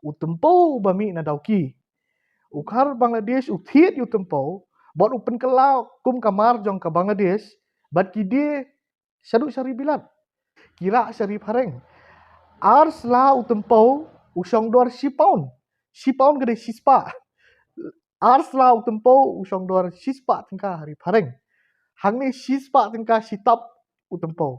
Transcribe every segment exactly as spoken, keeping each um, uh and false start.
u tympew ba mih na Dawki. U khar Bangladesh u thied ïa u tympew bad u pynkylla kum ka mar jong ka Bangladesh bad ki die shaduh sha ri Bilat. Ki rah sha ri phareng. Ar sla u tympew u shong dor shi pound. Shi pound ka dei shi spah. Ar sla u tympew u shong dor shi spah tyngka ha ri phareng. Hangne shi spah tyngka shi tap u tympew.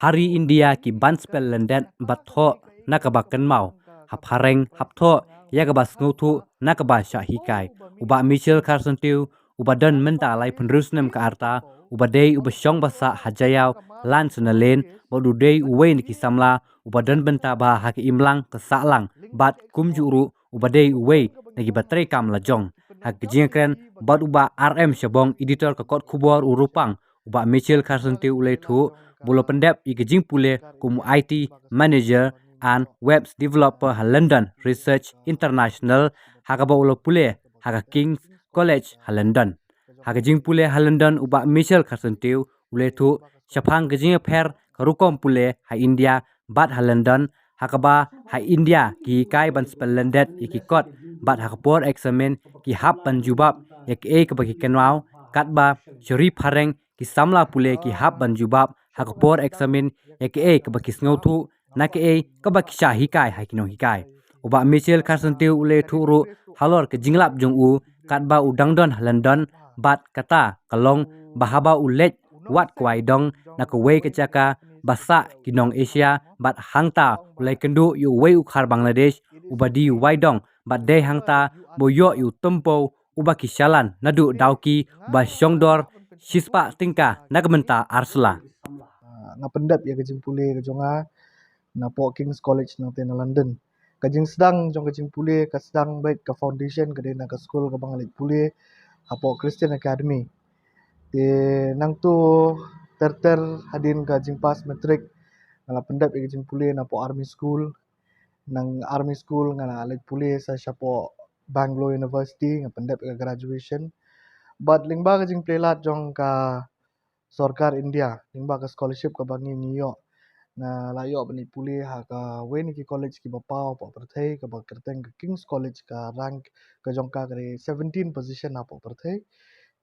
Ha ri India ki ban spel lyndet bad thoh na kaba kynmaw. Hap phareng, hap thoh ïa kaba sngewthuh na kaba shah hikai. U Bah Michel Kharsyntiew, uba don mynta laiphew hynriew snem ka rta, uba dei uba shong ba sah ha Jaïaw, Lands and Lanes, bad u dei uwei na ki samla uba don bynta bha ha ka imlang ka sahlang, bad kumjuh ruh uba dei uwei na kiba treikam lajong. Ha ka jingkren bad u Bah R M Shabong, editor ka kot khubor U Rupang, u Bah Michel Kharsyntiew u la ïathuh ba u la pyndep ïa ka jingpule kum u I T manager and webs developer ha London Research International, ha kaba u la pule ha ka King's College ha London. Ha ka jingpule ha London, u Bah Michel Kharsyntiew u la ïathuh shaphang ka jingïapher ka rukom pule ha India bad ha London, ha kaba ha India ki hikai ban spel lyndet ïa ki kot, bad ha ka por eksamin ki hap ban jubab ïa kaei kaba ki kynmaw, katba sha ri phareng ki samla pule ki hap ban jubab ha ka por eksamin ïa kaei kaba ki sngewthuh na kaei kaba ki shah hikai ha ki nonghikai. U Bah Michel Kharsyntiew u la ïathuh ruh halor ka jinglap jong u katba u dang don ha London, bad kata ka long ba haba u leit wad kwai dong na kawei ka jaka ba sah ki nong Asia, bad hangta u la ïakynduh ïa uwei u khar Bangladesh uba die wai dong, bad dei hangta ba u ïoh ïa u tympew uba ki shalan naduh Dawki, ba shong dor shi spah tyngka na ka bynta ar sla. Ah, nga pyndep ïa ka jingpule ka jong nga napoh King's College nangtei na London. Ka jingsdang jong ka jingpule ka sdang beit, ka foundation ka dei na ka skul kaba nga leit pule hapoh Christian Academy. Te nangtu ter ter hadien ka jingpass matric, nga la pyndep ïa ka jingpule napoh Army School. Na Army School nga la leit pule sa shapoh Bangalore University, nga pyndep ïa ka graduation. Bad lyngba ka jingpyllait jong ka sorkar India, lyngba ka scholarship kaba ngi ngi ïoh, nga la ïoh ban leit pule ha kawei na ki college kiba paw hapoh pyrthei, kaba kyrteng ka King's College, ka rank ka jong ka ka dei seventeen position hapoh pyrthei.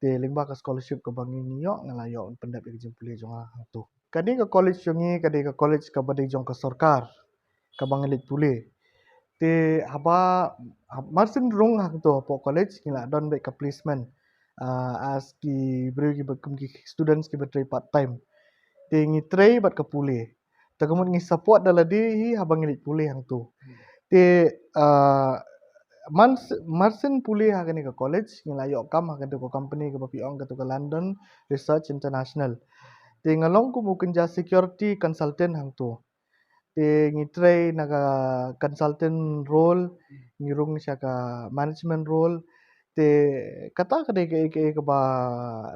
Te lyngba ka scholarship kaba ngi ngi ïoh, nga la ïoh ban pyndep ïa ka jingpule jong nga hangtu. Kane ka college jong ngi ka dei ka college kaba dei jong ka sorkar, kaba ngi leit pule. Te haba, hab-, marsien rung hangtu hapoh college ngi la don beit ka placement. Ah, as ki briew kiba kum ki students kiba trei part time. Te ngi trei bad ka pule. Te ka mut ngi support da lade hi haba ngi leit pule hangtu. Te, ah, mars-, marsien pule ha kane ka college ngi la ïoh kam ha katu ka company kaba phi ong, katu ka London Research International. Te nga long kum u kynja security consultant hangtu. Te ngi trei na ka consultant role, ngi rung sha ka management role. Te kata ka dei kaei kaei kaba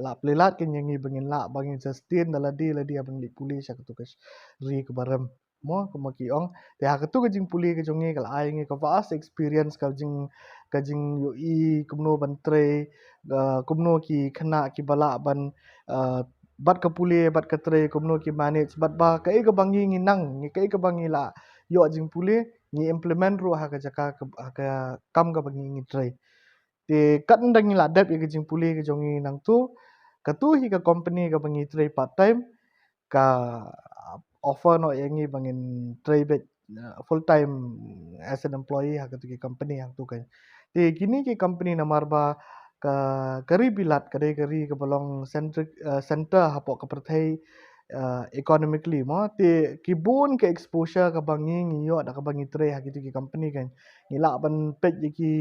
la pynlait kein ïa ngi ba ngin lah, ba ngin sustain da lade lade haba ngi leit pule sha katu ka ri kaba rem. Mo, kumba ki ong. Te ha katu ka jingpule ka jong ngi ka la ai ngi ka vast experience, ka jing, ka jingïohi kumno ban trei, ah, kumno ki khynnah kiba lah ban, ah, bad ka pule bad ka trei kumno ki manage, bad ba kaei kaba ngi ngi nang, ngi kaei kaba ngi la ïoh jingpule, ngi implement ruh ha ka jaka ka, ha ka kam kaba ngi ngi trei. Te katba ngi la dep ïa ka jingpule ka jong ngi nangtu, katu hi ka company kaba ngi trei part time ka offer noh ïa ngi ba ngin trei beit, uh, full time as an employee ha katu ki company hangtu kein. Te kine ki company namar ba ka, ka ri Bilat ka dei ka ri kaba long centric, uh, center hapoh ka pyrthei, uh, economically mo. Te ki bun ka exposure kaba ngi ngi ïoh da kaba ngi trei ha kitu ki company kein. Ngi lah ban peit ïa ki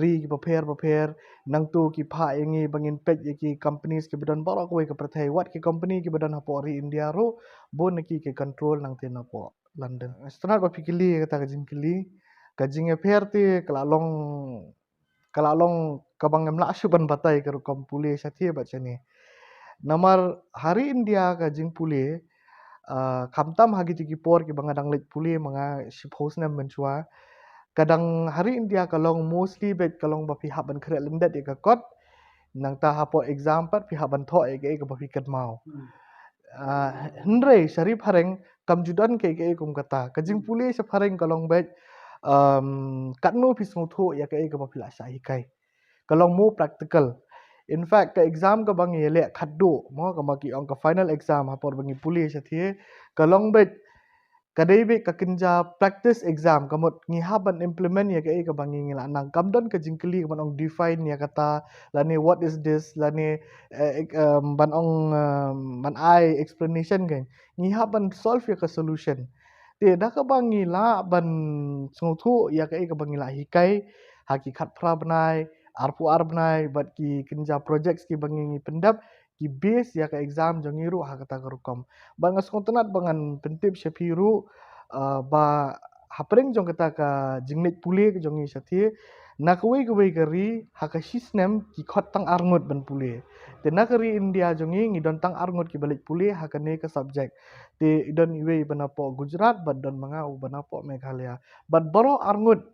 ri kiba pher ba pher, nangtu ki phah ïa ngi ba ngin peit ïa ki companies kiba don baroh kawei ka pyrthei, wat ki company kiba don hapoh ri India ruh bun na ki ki control nangtei napoh London. Sngewtynnat ba phi kylli kata ka jingkylli, ka jingïapher te ka la long, ka la long kaba ngam lah shuh ban batai ka rukom pule shatei bad shane. Namar ha ri India ka jingpule, ah, khamtam ha kitu ki por kiba nga dang leit pule ma nga shiphew snem mynshuwa. Ka dang ha ri India ka long mostly beit ka long ba phi hap ban khreh lyndet ïa ka kot. Nangta hapoh exam pat phi hap ban thoh ïa kaei kaba phi kynmaw. Hmm. Ah, hynrei sha ri phareng kam ju don kaei kaei kum kata. Ka jingpule sha phareng ka long beit Um, katno phi sngewthuh ïa kaei kaba phi la shah hikai. Ka long more practical. In fact, ka exam kaba ngi leh khadduh, mo, kaba ki ong ka final exam, ha por ba ngi pule shathie, ka long beit, ka dei beit ka kynja practice exam, ka mut ngi hap ban implement ïa kaei kaba ngi, ngi la nang. Kam don ka jingkylli ka ban ong define ïa kata, lane what is this, lane, eh, ek-, um, ban ong, um, ban ai explanation, kan. Ngi hap ban solve ïa ka solution. Te da kaba ngi lah ban sngewthuh ïa kaei kaba ngi la hikai ha ki khatphra bnai, arphew ar bnai, bad ki kynja projects kiba ngi, ngi pyndep, ki base ïa ka exam jong ngi ruh ha kata ka rukom. Bad nga sngewtynnat ba ngan pyntip sha phi ruh, uh, ba hapdeng jong kata ka jingleit pule ka jong ngi shathie, na kawei kawei ka ri, ha ka shi snem ki khot tang arngut ban pule. Te na ka ri India jong ngi, ngi don tang arngut kiba leit pule ha kane ka subject. Te don iwei ba napoh Gujarat, bad don ma nga uba napoh Meghalaya. Bad baroh arngut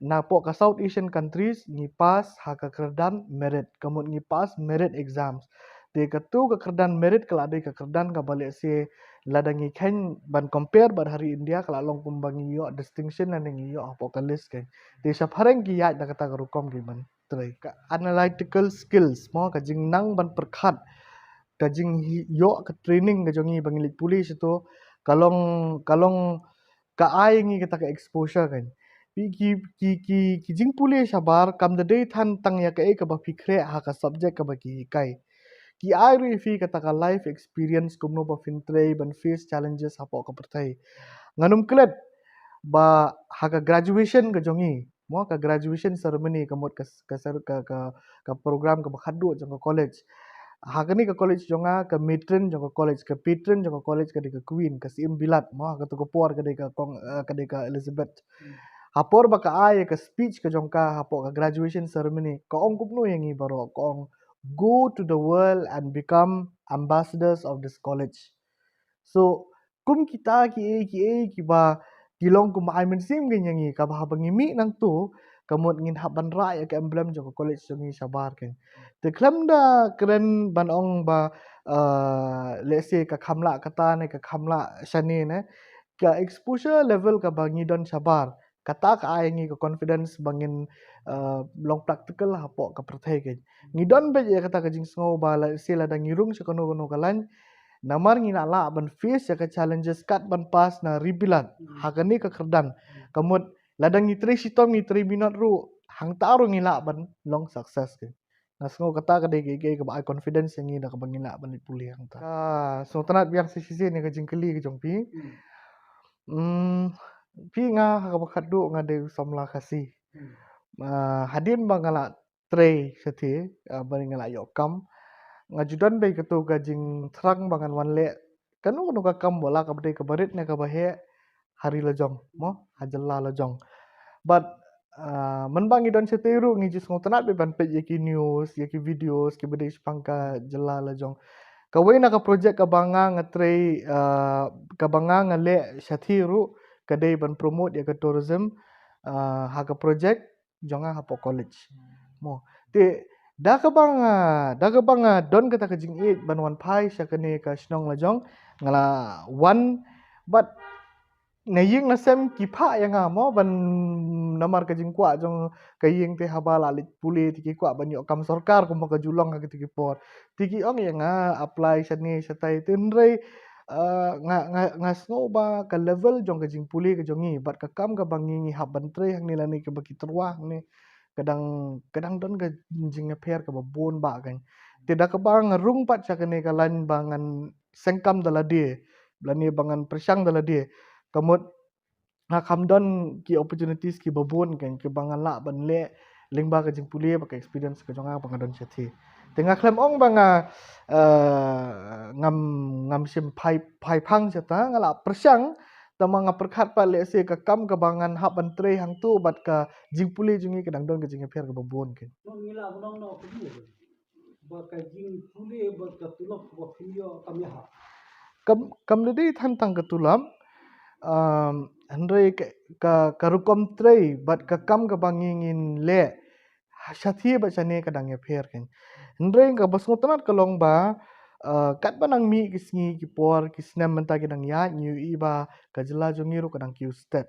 napoh ka South Asian countries ngi pass ha ka kyrdan merit, ka mut ngi pass merit exams. Te kato ka kyrdan merit ka la dei ka kyrdan kaba lehse lada ngi kheiñ ban compare bad ha ri India ka la long kumba ngi ïoh distinction lane ngi ïoh hapoh ka list, kan. Te shaphrang ki ïaid da kata ka rukom ki ban trei. Ka analytical skills, mo, ka jingnang ban pyrkhat, ka jingïoh ka training ka jong ngi ba ngi leit pule shato, ka long, ka long ka ai ngi kata ka exposure, kan. Ki, ki, ki, ki, ki jingpule shabar kam da dei than tang ïa kaei kaba phi khreh ha ka subject kaba ki hikai. Ki ai ruh ïa phi kata ka life experience, kumno ba phin trei ban face challenges hapoh ka pyrthei. Ngan ym klet ba ha ka graduation ka jong ngi, mo, ka graduation ceremony, ka mut ka, ka, ka, ka, ka program kaba khadduh jong ka college. Ha kane ka college jong nga, ka matron jong ka college, ka patron jong ka college ka dei ka Queen, ka Syiem Bilat, mo, ha kato ka por ka dei ka kong, eh, ka dei ka Elizabeth. Ha por ba ka ai ka speech ka jong ka hapoh ka graduation ceremony, ka ong kumno ïa ngi baroh, ka ong, "Go to the world and become ambassadors of this college." So, kum kita kiei kiei kiba ki long kumba ai mynsiem ka ïa ngi, kaba haba ngi mih nangto, ka mut ngin hap ban rah ïa ka emblem jong ka college jong ngi shabar, kan. Te khlem da kren ban ong ba, eh, lehse ka kham lah kata ne ka kham lah shane ne, ka exposure level kaba ngi don shabar, kata ka ai ngi ka confidence ba ngin, eh, long practical hapoh ka pyrthei, kan. Ngi don beit ïa kata ka jingsngew ba lehse lada ngi rung sha kano kano ka lain, namar ngi la lah ban face ïa ka challenges kat ban pass na ri Bilat. Ha kane ka kyrdan, ka mut lada ngi trei shitom, ngi trei minot ruh, hangta ruh ngi lah ban long success, kan. Nga sngew kata ka dei kaei kaei kaba ai confidence ïa ngi da kaba ngi lah ban leit pule hangta. Ka sngewtynnat biang sa shisien ïa ka jingkylli ka jong phi. Hmm, phi, nga ha kaba khadduh nga dei u samla Khasi. Ah, hadien ba nga la trei shathie, ah, ba nga la ïoh kam, nga ju don beit kato ka jingthrang ba ngan wan leh kano kano ka kam, wat la kaba dei kaba rit ne kaba heh, ha ri la jong, mo, ha jylla la jong. But, ah, mynba ngi don shatei ruh ngi ju sngewtynnat beit ban peit ïa ki news, ïa ki videos kiba dei shaphang ka jylla la jong. Kawei na ka project kaba nga, nga trei, ah, kaba nga, nga leh shathie ruh, ka dei ban promote ïa ka tourism, ah, ha ka project jong nga hapoh college. Mo. Te da kaba nga, da kaba nga don kata ka jingïeit ban wan phai sha kane ka shnong la jong, nga la wan, but na ïing na sem ki phah ïa nga, mo, ban namar ka jingkwah jong ka ïing te haba la leit pule te ki kwah ban ïoh kam sorkar kumba ka ju long ha kito ki por. Te ki ong ïa nga apply shane shatai, te hynrei, ah, nga, nga, nga sngew ba ka level jong ka jingpule ka jong ngi bad ka kam kaba ngi, ngi hap ban trei hangne lane kaba ki tyrwa hangne, ka dang, ka dang don ka jingïapher kaba bun bah, kan. Te da kaba nga rung pat sha kane ka lain ba ngan sengkam da lade, lane ba ngan pyrshang da lade, ka mut nga kham don ki opportunities kiba bun, kan, kiba nga lah ban leh lyngba ka jingpule bad ka experience ka jong nga ba nga don shathie. Te nga khlem ong ba nga, eh, ngam, ngam shym phai, phai phang shata, nga la pyrshang, tangba nga pyrkhat pat lehse ka kam kaba ngan hap ban trei hangto bad ka jingpule jong ngi ka dang don ka jingïapher kaba bun, kan. Ngi la ban ong noh kumno ba ka jingpule bad ka tulop kaba phin ïoh kam ïahap? Kam, kam da dei than tang ka tulop, um, hynrei ka, ka, ka rukom trei bad ka kam kaba ngi, ngin leh shathie bad shane ka dang ïapher, kan. Hynrei kaba sngewtynnat ka long ba, uh, katba nang mih ki sngi ki por ki snem mynta ki dang ïaid, ngi ïohi ba ka jylla jong ngi ruh ka dang kiew stet.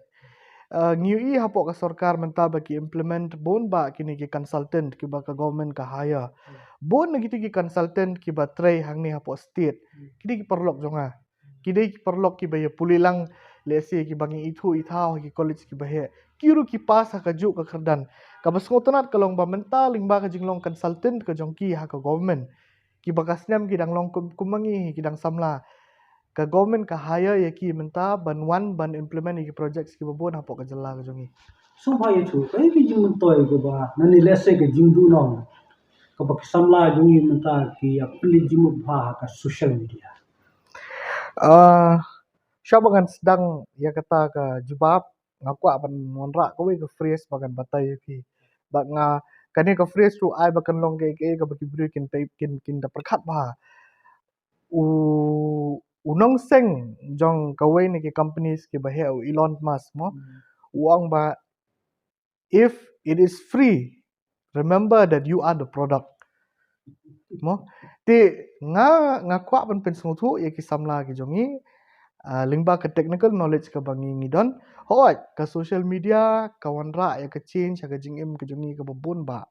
Uh, ngi ïohi hapoh ka sorkar mynta ba ki implement bun bah kine ki consultant kiba ka government ka hire. Bun na kito ki consultant kiba trei hangne hapoh state. Kine ki paralok jong nga. Kine ki paralok kiba ïa pule lang, let's say, kiba ngi ithuh ithaw ha ki college kiba heh. Ki ruh ki pass ha kajuh ka kyrdan. Kaba sngewtynnat ka long ba mynta lyngba ka jinglong consultant ka jong ki ha ka government, kiba ka snem ki dang long kum, kum ma ngi, ki dang samla. Ka government ka hire ïa ki mynta ban wan ban implement ïa ki projects kiba bun hapoh ka jylla ka jong ngi. Sngewbha ïathuh, kaei ka jingmyntoi kaba, lane let's say ka jingduhnong kaba ki samla jong ngi mynta ki ïa pynleit jingmut bha ha ka social media? Ah, shuwa ba ngan sdang ïa kata ka jubab, nga kwah ban wanrah kawei ka phrase ba ngan batai ïa phi. Bad nga, kane ka phrase ruh ai ba kan long kaei kaei kaba ki briew kin pei, kin, kin da pyrkhat bha. U, u nongseng jong kawei na ki companies kiba heh, u Elon Musk mo. Hmm. U ong ba, "If it is free, remember that you are the product." Mo? Te nga, nga kwah ban pynsngewthuh ïa ki samla ki jong ngi, ah, lyngba ka technical knowledge kaba ngi, ngi don. Hooid, ka social media ka wanrah ïa ka change ha ka jingim ka jong ngi kaba bun bah.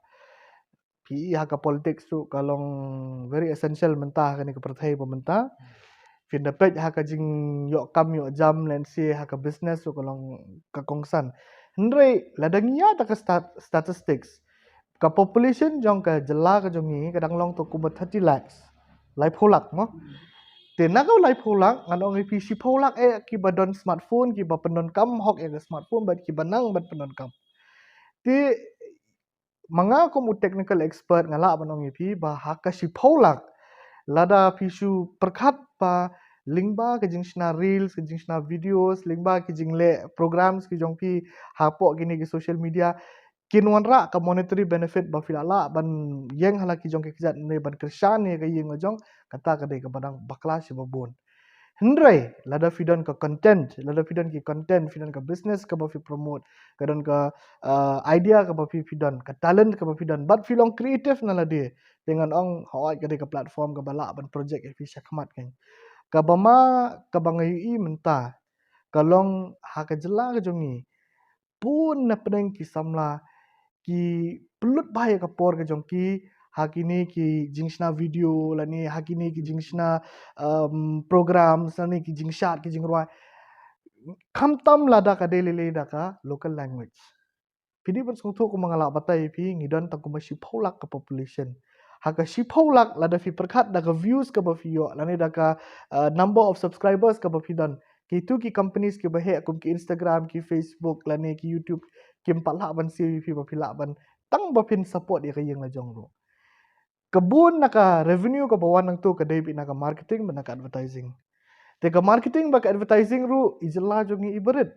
Phi ïohi ha ka politics ruh ka long very essential mynta ha kane ka pyrthei ba mynta. Phin da peit ha ka jingïoh kam ïoh jam, let's say, ha ka business ruh ka long ka kongsan. Hynrei lada ngi ïa da ka stat-, statistics, ka population jong ka jylla ka jong ngi ka dang long tang kumba thirty lakhs. Laiphew lak mo. Te na ka laiphew lak, ngan ong ïa phi shiphew lak eh kiba don smartphone, kiba pyndonkam hok ïa ka smartphone, bad kiba nang ban pyndonkam. Te ma nga kum u technical expert nga lah ban ong ïa phi ba ha ka shiphew lak, lada phi shu pyrkhat ba lyngba ka jingshna reels, ka jingshna videos, lyngba ka jingleh programs ki jong phi hapoh kine ki social media, kin wanrah ka monetary benefit ba phi lah lah ban ïeng ha la ki jong ki kjat ne ban kyrshan ïa ka ïing ka jong, kata ka dei kaba dang bakla shibun. Hynrei lada phi don ka content, lada phi don ki content, phi don ka business kaba phi promote, ka don ka, uh, idea kaba phi, phi don, ka talent kaba phi don, bad phi long creative na lade, te ngan ong hooid ka dei ka platform kaba lah ban project ïa phi shakhmat kan. Kaba ma, kaba nga ïohi mynta ka long ha ka jylla ka jong ngi, bun na pdeng ki samla ki pynlut bha ïa ka por ka jong ki ha kine ki jingshna video lane ha kine ki jingshna, um, programs lane ki jingshad ki jingrwai. Khamtam lada ka dei lei lei da ka local language. Phi dei ban sngewthuh kumba nga lah batai ïa phi, ngi don tang kumba shiphew lak ka population. Ha ka shiphew lak lada phi pyrkhat da ka views kaba phi ïoh lane da ka, uh, number of subscribers kaba phi don, kitu ki companies kiba heh kum ki Instagram, ki Facebook lane ki YouTube, kim pat lah ban siew ïa phi ba phi lah ban, tang ba phin support ïa ka ïing la jong ruh. Ka bun na ka revenue kaba wan nangtu ka dei beit na ka marketing bad na ka advertising. Te ka marketing bad ka advertising ruh i jylla jong ngi i barit.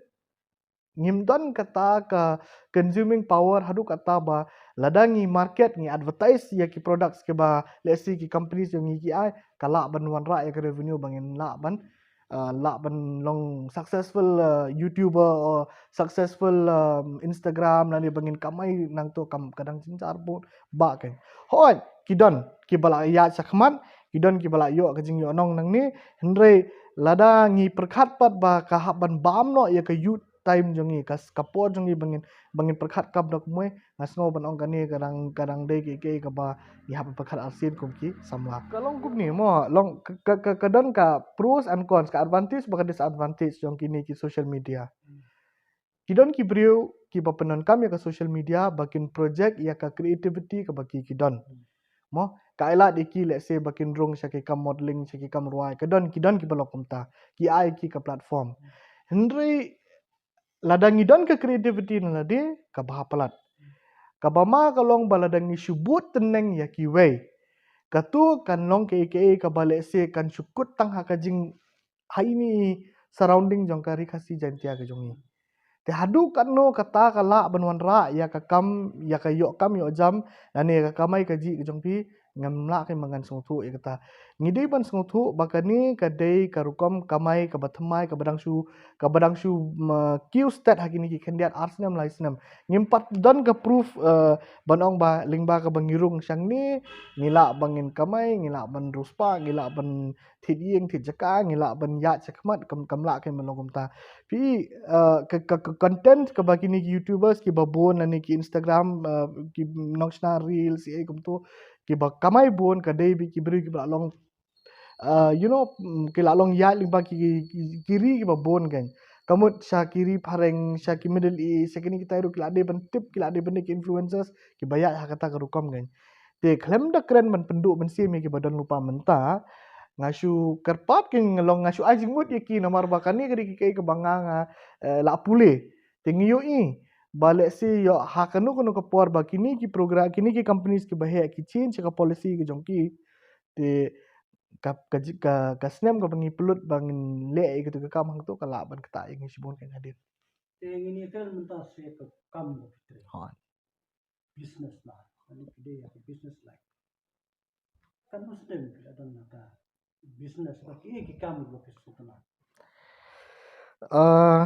Ngim don kata ka consuming power haduh kata ba lada ngi market, ngi advertise ïa ki products kiba, let's say, ki companies jong ngi ki ai, ka lah ban wanrah ïa ka revenue ba ngin lah ban, uh, lah ban long successful, uh, YouTuber or successful, um, Instagram lane ba ngin kamai nangtu kam, ka dang jynjar bun bah kan. Hooid, ki don kiba lah ïaid shakhmat, ki don kiba lah ïoh ka jingïohnong nangne, hynrei lada ngi pyrkhat pat ba ka hap ban bam noh ïa ka youth time jong ngi, ka, ka por jong ngi ba ngin, ba ngin pyrkhat kam da kumwei, nga sngew ban ong kane ka dang, ka dang dei kaei kaei kaba ngi hap ban pyrkhat arsien kum ki samla. Ka long kumne mo, long ka, ka, ka, ka don ka pros and cons, ka advantage bad ka disadvantage jong kine ki social media. Ki don ki briew kiba pyndonkam ïa ka social media ba kin project ïa ka creativity kaba ki, ki don. Mo, ka ai lad ïa ki, let's say, ba kin rung sha ki kam modeling, sha ki kam rwai, ka don, ki don kiba long kumta, ki ai ki ka platform. Hynrei lada ngi don ka creativity na lade, kaba ha palat. Kaba ma ka long ba lada ngi shu bud tyneng ïa kiwei, katu kan long kaei kaei kaba, let's say, kan shu kut tang ha ka jing, ha ine i surrounding jong ka Ri Khasi Jaiñtia ka jong ngi. Te haduh katno kata ka lah ban wanrah ïa ka kam, ïa ka ïoh kam ïoh jam, lane ïa ka kamai kajih ka jong phi, ngam lah kein ba ngan sngewthuh ïa kata. Ngi dei ban sngewthuh ba kane ka dei ka rukom kamai kaba thymmai, kaba dang shu, kaba dang shu, mm, kiew stet ha kine ki khyndiat ar snem lai snem. Ngim pat don ka proof, eh, ban ong ba lyngba kaba ngi rung shangne ngi lah ba ngin kamai, ngi lah ban riewspah, ngi lah ban thied ïing thied jaka, ngi lah ban ïaid shakhmat, kam, kam lah kein ban long kumta. Phi, uh, ka, ka, ka content kaba kine ki YouTubers kiba bun lane ki Instagram, uh, ki nongshna reels, eh, kumto, kiba kamai bun, ka dei ba ki briew kiba lah long, uh, you know, mm, ki lah long ïaid lyngba ki, ki, ki ri kiba bun kein. Ka mut sha ki ri phareng, sha ki Middle East, sha kine kitai ruh ki lah dei ban tip, ki lah dei ban dei ki influencers kiba ïaid ha kata ka rukom kein. Te khlem da kren ban pynduh mynsiem ïa kiba don lypa mynta, nga shu kyrpad kein, nga long, nga shu ai jingmut ïa ki, namar ba kane ka dei ka kaei kaba nga, nga, eh, lah pule. Te ngi ïohi ba lehse ïoh ha kano kano ka por ba kine ki program, kine ki companies kiba heh ki change ka policy ka jong ki. Te ka, ka, ka, ka snem kaba ngi pynlut ba ngin leh ïa katu ka kam hangto ka lah ban ktah ïa ngi shibun kein hadien. Te ngin ïa kren mynta sa ïa ka kam ba phi trei. Hooid. Business na, ani phi dei ïa ka business like. Kan ym stem phi la don na ka business ba ki, ki kam ba phi sngewtynnat. Uh,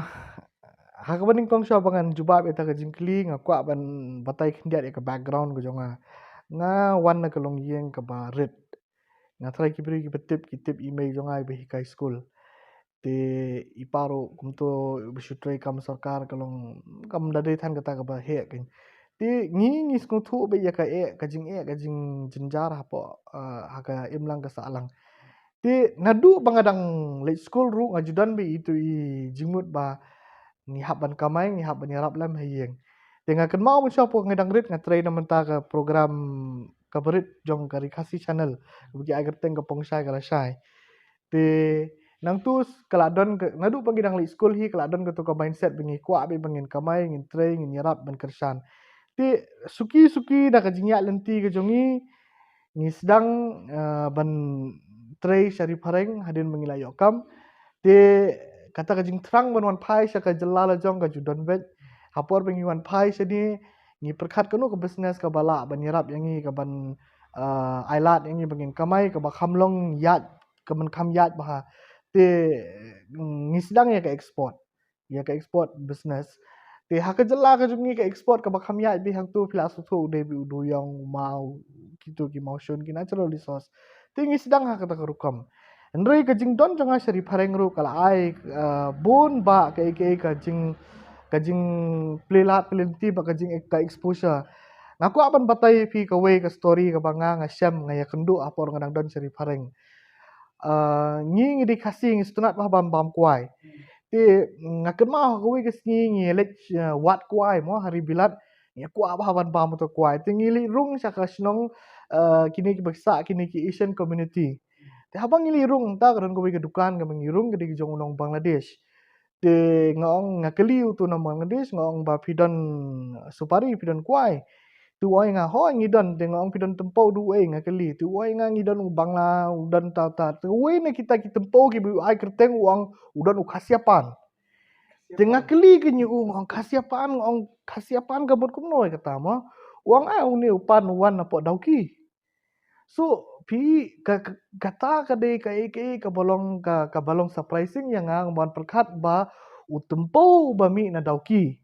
ha kaba nyngkong shuwa ba ngan jubab ïa kata ka jingkylli, nga kwah ban batai khyndiat ïa ka background ka jong nga. Nga wan na ka longïing kaba rit. Nga trai ki briew kiba tip, ki tip i mei jong nga iba hikai skul. Te i pa ruh kumto, iba shu trei kam sorkar, ka long kam da dei than kata kaba heh kein. Te ngi, ngi sngewthuh beit ïa ka eh, ka jingeh, ka jingjynjar hapoh, ah, ha ka imlang ka sahlang. Te naduh ba nga dang leit skul ruh nga ju don beit itu i jingmut ba ngi hap ban kamai, ngi hap ban ïarap lem ha ïing. Te nga kynmaw mynshuwa hapoh nga dang rit, nga trei na mynta ka program kaba rit jong ka Ri Khasi Channel, kaba ki ai kyrteng Ka Pongshai Ka Lashai. Te nangtu s-, ka la don ka, naduh ba ngi dang leit skul hi, ka la don katu ka mindset ba ngi kwah beit ba ngin kamai, ngin trei, ngin ïarap ban kyrshan. Te suki suki da ka jingïaid lynti ka jong ngi, ngi sdang, eh, ban trei sha ri phareng hadien ba ngi la ïoh kam. Te kata ka jingthrang ban wan phai sha ka jylla la jong ka ju don beit. Ha por ba ngi wan phai shane, ngi pyrkhat kano ka business kaba lah ban ïarap ïa ngi, kaban, eh, ai lad ïa ngi ba ngin kamai, kaba kham long ïaid, kaban kham ïaid bha. Te, mm, ngi sdang ïa ka export, ïa ka export business. Te ha ka jylla ka jong ngi ka export kaba kham ïaid beit hangtu phi la sngewthuh u dei beit u duyong, u maw, kitu ki mawshun, ki natural resource. Te ngi sdang ha kata ka rukom. Hynrei ka jingdon jong nga sha ri phareng ruh ka la ai, eh, bun bah kaei kaei ka jing, ka jingplie lad plie lynti bad ka jing, ka exposure. Nga kwah ban batai ïa phi kawei ka story kaba nga, nga shem, nga ïakynduh ha por nga dang don sha ri phareng. Ah, ngi, ngi dei Khasi, ngi sngewtynnat bha ban bam kwai. Te, mm, nga kynmaw ha kawei ka sngi ngi leit, eh, wad kwai mo ha ri Bilat. Ngi kwah bha ban bam uto u kwai. Te ngi leit rung sha ka shnong, eh, kine kiba sah, kine ki Asian community. Te haba ngi leit rung, te ka don kawei ka dukan kaba ngi rung, ka dei ka jong u nong Bangladesh. Te nga ong, nga kylli uto u nong Bangladesh, nga ong ba phi don supari, phi don kwai. Te u ong ïa nga, hooid ngi don. Te nga ong phi don tympew da uei, nga kylli. Te u ong ïa nga ngi don u Bangla, u don ta ta. Te uwei na kita ki tympew kiba u ai kyrteng u ong u don u khasiapan. Te nga kylli kein ïa u, nga ong khasiapan, nga ong khasiapan ka mut kumno ïa kata mo. U ong, ah, une u pan u wan napoh Dawki. So phi, ka, ka, kata ka dei kaei kaei kaba long, ka, kaba long surprising ïa nga, nga ban pyrkhat ba u tympew uba mih na Dawki,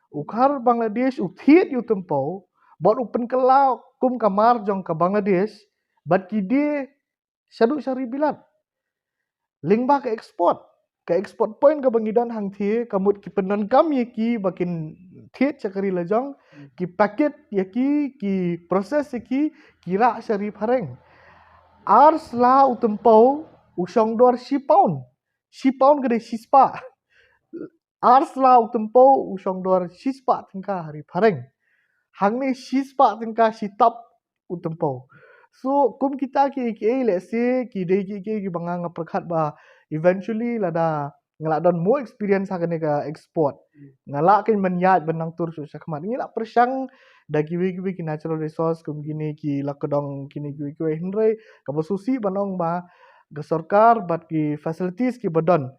u khar Bangladesh u thied ïa u tympew bad u pynkylla kum ka mar jong ka Bangladesh, bad ki die shaduh sha ri Bilat. Lyngba ka export, ka export point kaba ngi don hangthie, ka mut ki pyndonkam ïa ki ba kin thied sha ka ri la jong, ki packet ïa ki, ki process ïa ki, ki rah sha ri phareng. Ar sla u tympew u shong dor shi pound. Shi pound ka dei shispah. Ar sla u tympew u shong dor shispah tyngka ha ri phareng. Hangne shispah tyngka shi tap u tympew. So kum kita kiei kiei, let's say, ki dei kiei kiei kiba nga, nga pyrkhat ba eventually lada nga la don more experience ha kane ka export, nga lah kein ban ïaid ban nang tur shuh shakhmat. Ngi la pyrshang da kiwei kiwei ki natural resource kum kine ki lakdong, kine kiwei kiwei, hynrei kaba sngewsih ban ong ba ka sorkar bad ki facilities kiba don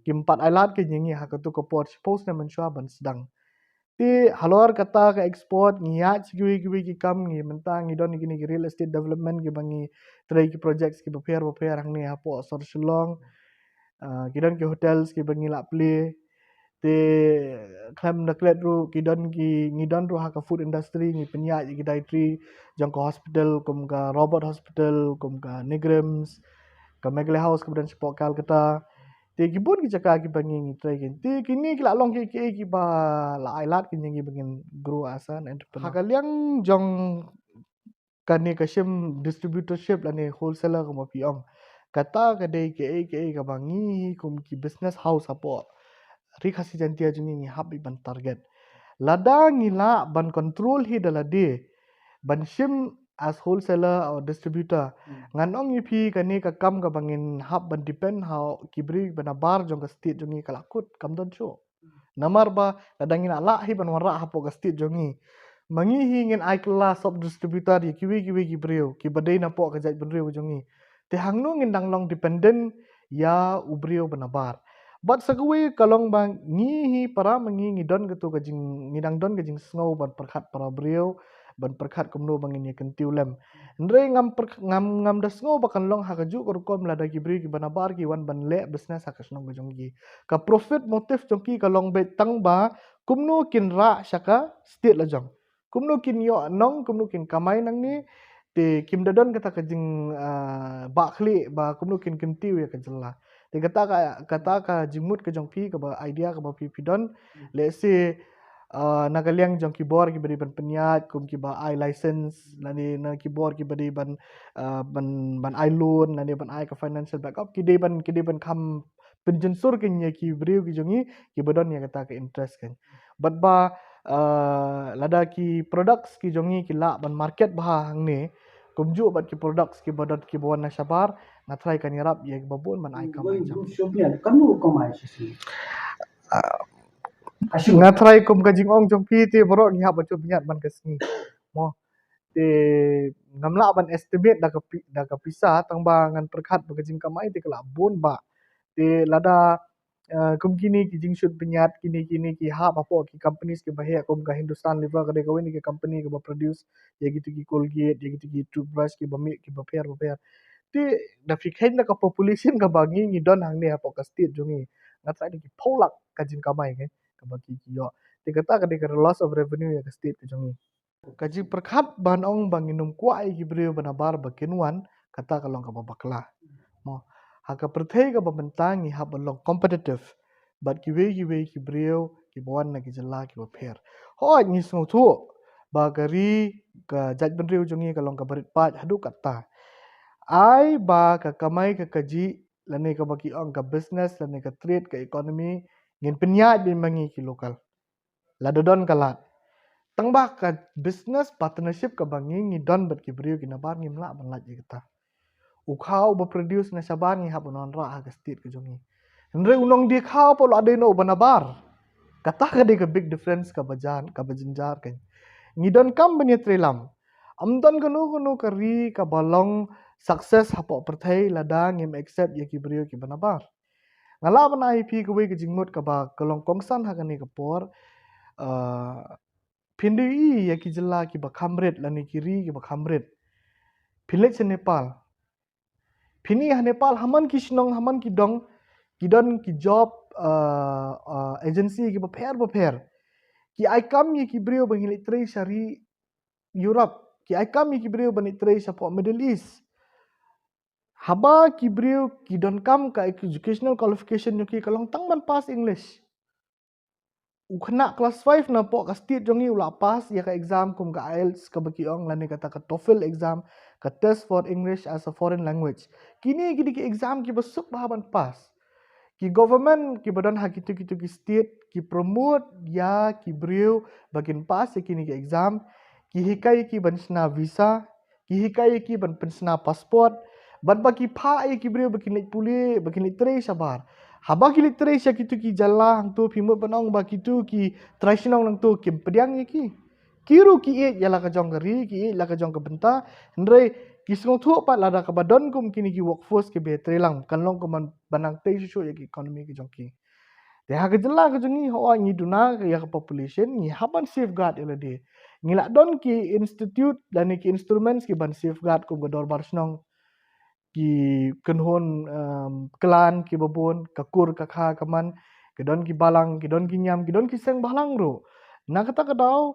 kim pat ai lad kein ïa ngi ha katu ka por, shiphew snem mynshuwa ban sdang. Te halor kata ka export ngi ïaid sha kiwei kiwei ki kam, ngi mynta ngi don kine ki real estate development kiba ngi trei ki projects kiba pher ba pher hangne hapoh sor Shillong. Ah, ki don ki hotels kiba ngi la plie. Te khlem da klet ruh ki don ki, ngi don ruh ha ka food industry, ngi pynïaid ïa ki dietary jong ka hospital kum ka Robert Hospital, kum ka NEIGRIHMS. ka Meghalaya House kaba don shapoh Calcutta. Te ki bun ki jaka kiba ngi ngi trei kein. Te kine ki la long ki ki kiba la ai lad kein ïa ngi ba ngin grow as an entrepreneur. Ha ka liang jong kane ka shim distributorship lane wholesaler kumba phi ong. Kata ka dei kaei kaei kaba ngi hi kum ki business house hapoh Ri Khasi Jaiñtia jong ngi ngi hap beit ban target. Lada ngi lah ban control hi da lade ban shim as wholesaler or distributor. Ngan ong ïa phi kane ka kam kaba ngin hap ban depend ha ki briew ba nabar jong ka state jong ngi ka la kut kam don shuh. Namar ba lada ngi la lah hi ban wanrah hapoh ka state jong ngi, ma ngi hi ngin ai kylla sub distributor ïa kiwei kiwei ki briew kiba dei napoh ka jaitbynriew jong ngi. Te hangno ngin dang long dependent ïa u briew ba nabar. Bad sa kawei ka long ba ngi hi para ma ngi ngi don kato ka jing, ngi dang don ka jingsngew ban pyrkhat para briew, ban pyrkhat kumno ba ngin ïa kyntiew lem. Hynrei ngam pyrk-, ngam, ngam da sngew ba kan long ha kajuh ka rukom lada ki briew kiba nabar ki wan ban leh business ha ka shnong ka jong ki. Ka profit motive jong ki ka long beit tang ba kumno kin rah sha ka state la jong. Kumno kin ïoh nong, kumno kin kamai nangne, te kim da don kata ka jing, ah, bahkhlieh ba kumno kin kyntiew ïa ka jylla. Te kata ka, kata ka jingmut ka jong phi kaba idea kaba phi phi don. Let's say, ah, na ka liang jong ki bor kiba dei ban pynïaid, kum kiba ai license, lane na ki bor kiba dei ban, ah, ban, ban ai loan, lane ban ai ka financial backup, ki dei ban, ki dei ban kham pynjynsur kein ïa ki briew ki jong ngi kiba don ïa kata ka interest kein. Bad ba, ah, lada ki products ki jong ngi ki lah ban market bha hangne kumjuh bad ki products kiba don kiba wan na shabar, nga tharai kan ïarap ïa kiba bun ban ai kamai jong. Nga tharai kum ka jingong jong phi te baroh ngi hap ban shu pynïaid man ka sngi. Mo. Te ngam lah ban estimate da ka pi-, da ka pisa, tang ba ngan pyrkhat ba ka jingkamai te ka lah bun ba. Te lada, eh, kum kine ki jingshoot pynïaid, kine, kine ki hap hapoh ki companies kiba heh kum ka Hindustan Lever ka dei kawei na ki company kaba produce ïa kitu ki Colgate, ïa kitu ki toothbrush kiba mih kiba pher ba pher. Te da phi kheiñ da ka population kaba ngi ngi don hangne hapoh ka state jong ngi, nga tharai da ki phew lak ka jingkamai kein kaba ki ki ïoh. Te kata ka dei ka loss of revenue ïa ka state ka jong ngi. Ka jingpyrkhat ban ong ba ngin ym kwah ïa ki briew ba nabar ba kin wan, kata ka long kaba bakla. Mo, ha ka pyrthei kaba mynta ngi hap ban long competitive bad kiwei kiwei ki briew kiba wan na ki jylla kiba pher. Hooid ngi sngewthuh ba ka ri ka jaitbynriew jong ngi ka long kaba rit paid haduh katta. Ai ba ka kamai ka kajih lane kaba ki ong ka business lane ka trade ka economy ngin pynïaid beit ma ngi ki local. Lada don ka lad. Tang ba ka business partnership kaba ngi ngi don bad ki briew ki nabar ngim lah ban lait ïa kata. U khaw ba produce na shabar ngi hap ban wanrah ha ka state ka jong ngi. Hynrei u nongdie khaw pat u la dei na uba nabar. Kata ka dei ka big difference kaba jan, kaba jynjar kein. Ngi donkam ban ïatreilang. Ym don kano kano ka ri kaba long success hapoh pyrthei lada ngim accept ïa ki briew kiba nabar. Nga lah ban ai ïa phi kawei ka jingmut kaba ka long kongsan ha kane ka por. Ah, phin da ïohi ïa ki jylla kiba kham rit lane ki ri kiba kham rit. Phin leit sha Nepal. Phin ïohi ha Nepal ha man ki shnong ha man ki dong ki don ki job, ah, ah, agency kiba pher ba pher. Ki ai kam ïa ki briew ba ngin leit trei sha ri Europe. Ki ai kam ïa ki briew ba ngin leit trei shapoh Middle East. Haba ki briew ki donkam ka educational qualification jong ki ka long tang ban pass English. U khynnah class five napoh ka state jong ngi u la pass ïa ka exam kum ka IELTS kaba ki ong lane kata ka TOEFL exam, ka test for English as a foreign language. Kine ki dei ki exam kiba suk bha ban pass. Ki government kiba don ha kitu kitu ki state ki promote ïa ki briew ba kin pass ïa kine ki exam, ki hikai ïa ki ban shna visa, ki hikai ïa ki ban pynshna passport, bad ba ki phah ïa ki briew ba kin leit pule, ba kin leit trei shabar. Haba ki leit trei sha kitu ki jylla hangto phi mut ban ong ba kitu ki trai shnong nangto kim pdiang ïa ki. Ki ruh ki ïeit ïa la ka jong ka ri, ki ïeit la ka jong ka bynta, hynrei ki sngewthuh pat lada kaba don kum kine ki workforce kiba ïatreilang kan long kum ban nangtei shuh shuh ïa ki economy ka jong ki. Te ha ka jylla ka jong ngi hooid ngi duna ïa ka population, ngi hap ban safeguard ïa lade. Ngi la don ki institute lane ki instruments ki ban safeguard kum ka dorbar shnong, ki kynhun, um, clan kiba bun, ka kur ka kha ka man, ki don ki balang, ki don ki niam, ki don ki seng bhalang ruh. Na kata ka daw,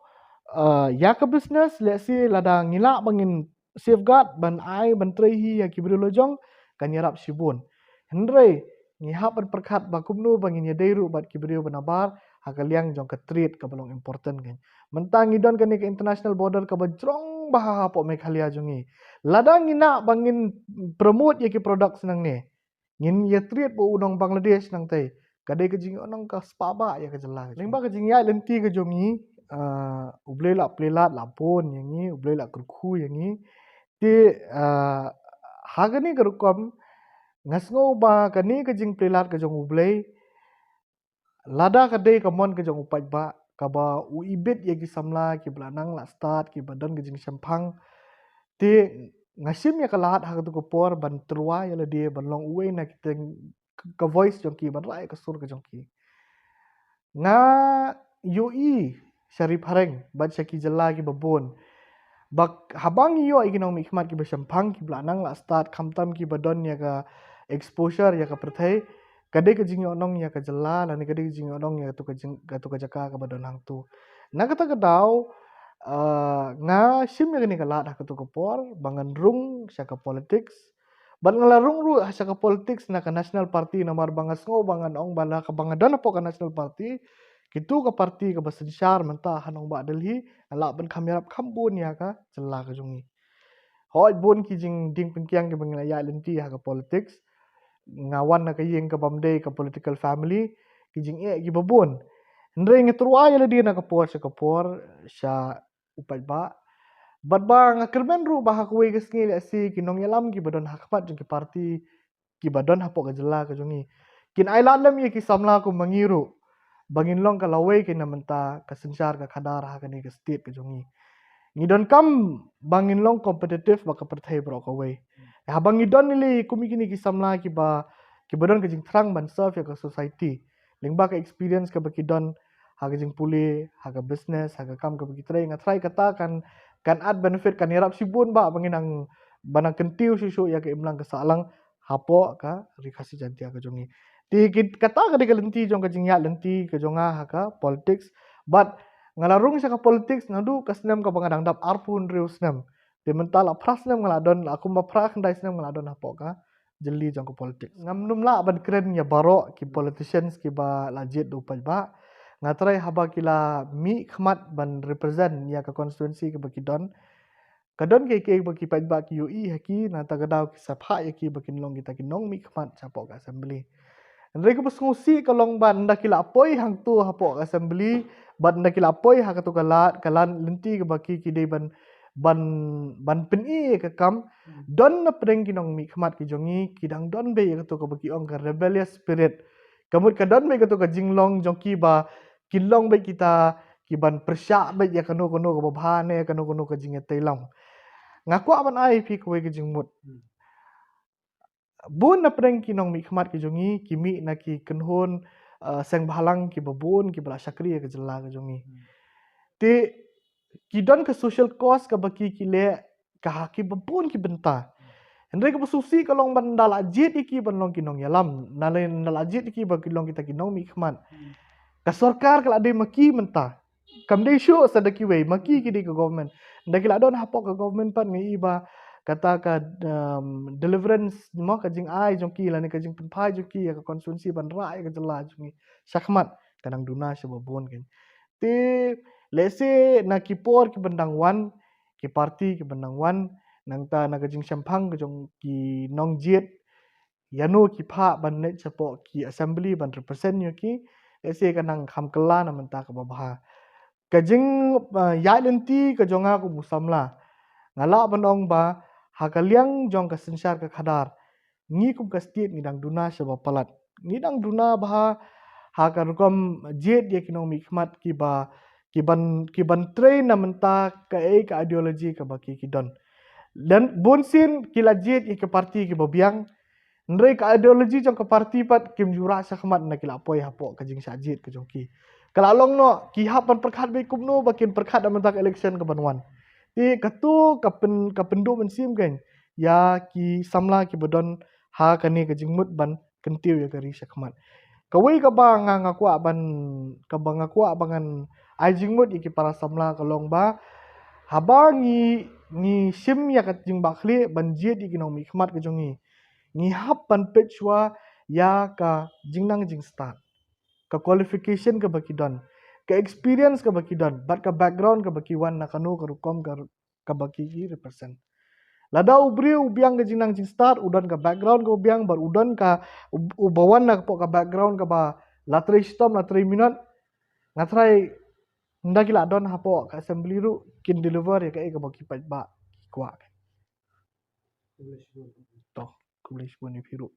uh, ïa ka business, let's say lada ngi lah ba ngin safeguard ban ai ban trei hi ïa ki briew la jong, kan ïarap shibun. Hynrei ngi hap ban pyrkhat ba kumno ba ngin ïadei ruh bad ki briew ba nabar ha ka liang jong ka trade kaba long important kan. Mynta ngi don kane ka international border kaba jrong bha hapoh Meghalaya jong ngi. Lada ngi na ba ngin promote ïa ki products nangne, ngin ïa trade bad u nong Bangladesh nangtai. Ka dei ka jingïohnong ka spah bha ïa ka jylla. Lyngba ka jingïaid lynti ka jong ngi, ah, U Blei la plie lad, la bun ïa ngi, U Blei la kyrkhu ïa ngi. Te, ah, ha kane ka rukom nga sngew ba kane ka jingplie lad ka jong U Blei, lada ka dei ka mon ka jong u paidbah kaba u ibit ïa ki samla kiba la nang la stad, kiba don ka jingshemphang. Te nga shim ïa ka lad ha katu ka por ban tyrwa ïa lade, ban long uwei na ki teng ka voice jong ki, ban rah ïa ka sur ka jong ki. Nga ïohi sha Ri Phareng bad sha ki jylla kiba bun ba haba ngi ïoh ïa ki nongmihkhmat kiba shemphang, kiba la nang la stad, khamtam kiba don ïa ka exposure ïa ka pyrthei, ka dei ka jingïohnong ïa ka jylla lane ka dei ka jingïohnong ïa katu ka jing, katu ka jaka kaba don hangtu. Na kata ka daw, ah, nga shim ïa kane ka lad ha katu ka por ba ngan rung sha ka politics. Bad nga la rung ruh sha ka politics na ka National Party namar ba nga sngew ba ngan ong ba la kaba nga don hapoh ka National Party, kitu ka party kaba synshar mynta ha nongbah Delhi, nga lah ban kham ïarap kham bun ïa ka jylla ka jong ngi. Hooid, bun ki jingding pynkiang kiba ngi la ïaid lynti ha ka politics. Nga wan na ka ïing kaba ym dei ka political family, ki jingeh kiba bun. Hynrei nga tyrwa ïa lade na ka por sha ka por sha u paidbah. Bad ba nga kyrmen ruh ba ha kawei ka sngi lehse ki nongïalam kiba don ha khmat jong ki party kiba don hapoh ka jylla ka jong ngi kin ai lad lem ïa ki samla kumba ngi ruh ba ngin long ka lawei ka na mynta ka synshar ka khadar ha kane ka state ka jong ngi. Ngi donkam ba ngin long competitive bad ka pyrthei baroh kawei. Haba ngi don ïaleh kum ïa kine ki samla kiba, kiba don ka jingthrang ban serve ïa ka society lyngba ka experience kaba ki don ha ka jingpule, ha ka business, ha ka kam kaba ki trei, nga tharai kata kan, kan add benefit, kan ïarap shibun ba, ba ngin nang, ba nang kyntiew shuh shuh ïa ka imlang ka sahlang hapoh ka Ri Khasi Jaiñtia ka jong ngi. Te ki, kata ka dei ka lynti jong ka jingïaid lynti ka jong nga ha ka politics. Bad nga la rung sha ka politics naduh ka snem kaba nga dang dap arphew hynriew snem. Te mynta la phra snem nga la don, la kumba phra khyndai snem nga la don hapoh ka jylli jong ka politics. Ngam nym lah ban kren ïa baroh ki politicians kiba la jied da u paidbah. Nga tharai haba ki la mih khmat ban represent ïa ka constituency kaba ki don, ka don kiei kiei ba ki paidbah ki ïohi ha ki, nangta ka daw ki sa phah ïa ki ba kin long kita ki nongmihkhmat shapoh ka assembly. Hynrei kaba sngewsih ka long ba ynda ki la poi hangto hapoh ka assembly, bad ynda ki la poi ha kato ka lad, ka lad lynti kaba ki, ki dei ban, ban, ban pyni ïa ka kam, don na pdeng ki nongmihkhmat ki jong ngi, ki dang don beit ïa kato kaba ki ong ka rebellious spirit. Ka mut ka don beit kato ka jinglong jong ki ba kin long beit kita kiban pyrshah beit ïa kano kano kaba bha ne kano kano ka jingïatei long. Nga kwah ban ai ïa phi kawei ka jingmut. Bun na pdeng ki nongmihkhmat ki jong ngi ki mih na ki kynhun, uh, seng bhalang kiba bun kiba la shakri ïa ka jylla ka jong ngi. Te ki don ka social cause kaba ki, ki leh ka ha kiba bun ki bynta. Hynrei kaba sngewsih ka long ba ynda la jied ïa ki ban long ki nongïalam, ynda la, ynda la jied ïa ki ba ki long kita ki nongmihkhmat, ka sorkar ka la dei ma ki mynta. Kam dei shuh sa da kiwei, ma ki ki dei ka government. Ynda ki la don hapoh ka government pat nga i ba kata ka, um, deliverance mo, ka jingai jong ki lane ka jingpynphai jong ki ïa ka constituency ban rah ïa ka jylla jong ngi shakhmat ka nang duna shaba bun kan. Te lehse na ki por kiban dang wan, ki party kiban dang wan, nangta na ka jingshemphang ka jong ki nongjied, ïano ki phah ban leit shapoh ki assembly ban represent ïa ki, lehse ka nang kham kylla na mynta kaba bha. Ka jing, uh, ïaid lynti ka jong nga kum u samla, nga lah ban ong ba ha ka liang jong ka synshar ka khadar, ngi kum ka state ngi dang duna shaba palat. Ngi dang duna bha ha ka rukom jied ïa ki nongmihkhmat kiba, kiban, kiban trei na mynta kaei ka ideology kaba ki, ki don. Lane bunsien ki la jied ïa ki party kiba biang, hynrei ka ideology jong ka party pat kim ju rah shakhmat ynda ki la poi hapoh ka jingshah jied ka jong ki. Ka la long noh, ki hap ban pyrkhat beit kumno ba kin pyrkhat na mynta ka election kaban wan. Te kato ka pyn, ka pynduh mynsiem kan ïa ki samla kiba don ha kane ka jingmut ban kyntiew ïa ka ri shakhmat. Kawei kaba nga, nga kwah ban, kaba nga kwah ba ngan ai jingmut ïa ki para samla ka long ba haba ngi, ngi shim ïa ka jingbakla ban jied ïa ki nongmihkhmat ka jong ngi, ngi hap ban peit shuwa ïa ka jingnang jingstad, ka qualification kaba ki don, ka experience kaba ki don, bad ka background kaba ki wan na kano ka rukom ka, kaba ki, ki represent. Lada u briew u biang ka jingnang jingstad, u don ka background kaba biang, bad u don ka, u, uba wan na ka, ka background kaba la trei shitom la trei minot, nga tharai ynda ki la don hapoh ka assembly ruh kin deliver ïa kaei kaba ki paidbah ki kwah. To, khublei shibun ïa phi ruh.